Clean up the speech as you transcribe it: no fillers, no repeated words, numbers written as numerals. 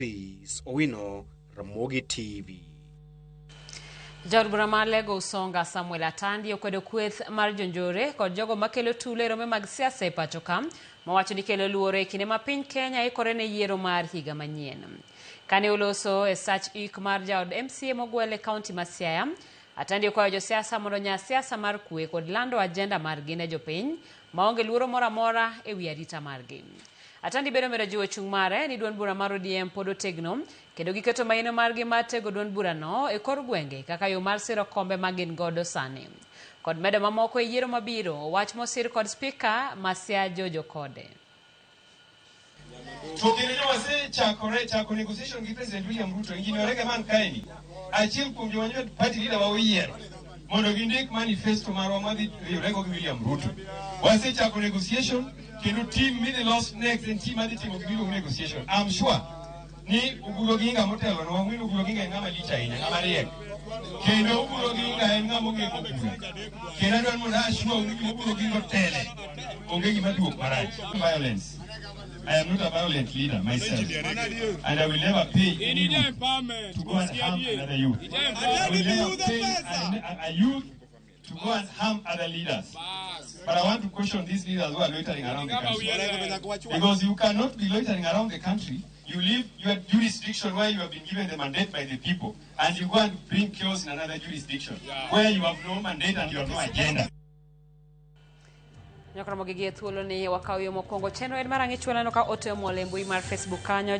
Peace Owino, Ramogi TV. Jaod bura mar Lego Usonga Samuel Atandi okwedo kweth mar jonjore kod jogo makelo tulo e rombe mag siasa e pacho ka, mowacho ni kelo luoro e kinde ma piny Kenya ikore ne yiero mar higa manyien. Kane oloso e sach ik mar jaod MCA mogwel e kaunti ma Siaya, Atandi okwayo josiasa mondo onya siasa mar kwe kod lando ajenda margi ne jopiny maonge luoro moro amora e wi arita margi. Atandi bende omedo jiwo chung' mare ni duond bura mar ODM pod otegno kendo giketo maino margi mar tego duond burano e kor gwenge kaka yo mar siro kombe ma gin godo sani. Kod medo mamoko e yiero mabiro, wach mosir kod spika ma Siaya George Okode. To kendo nyo wasechakore chako negotiation gi President William Ruto, Engineer Orega man kaeni, achiel kuom joma nyo party leader wa oyiero mondo gindik manifesto marwa madhi riworego gi William Ruto. Wasechako negotiation kendo team midhi los next en team madhi timo gimiluongo negotiation. I'm sure ni Oburu Oginga motelo nwa, wang'e Oburu Oginga en ng'ama lich ahinya, ng'ama riek. Kendo Oburu Oginga en ng'ama ong'e go bura. Kendo adwaro mondo assure ni gima Oburu Oginga otele, onge gima duok marach. Violence. I am not a violent leader myself. And I will never pay any youth to go and harm another youth. I will never pay a youth to go and harm other leaders. But I want to caution these leaders who are loitering around the country. Because you cannot be loitering around the country. You leave your jurisdiction where you have been given the mandate by the people, and you go and bring chaos in another jurisdiction where you have no mandate and you have no agenda. Nyaka romo gi e thuolo ni wakaw yo mokwongo chenro en mar ang'ich waneno ka ote omol e mbui mar Facebook kanyo.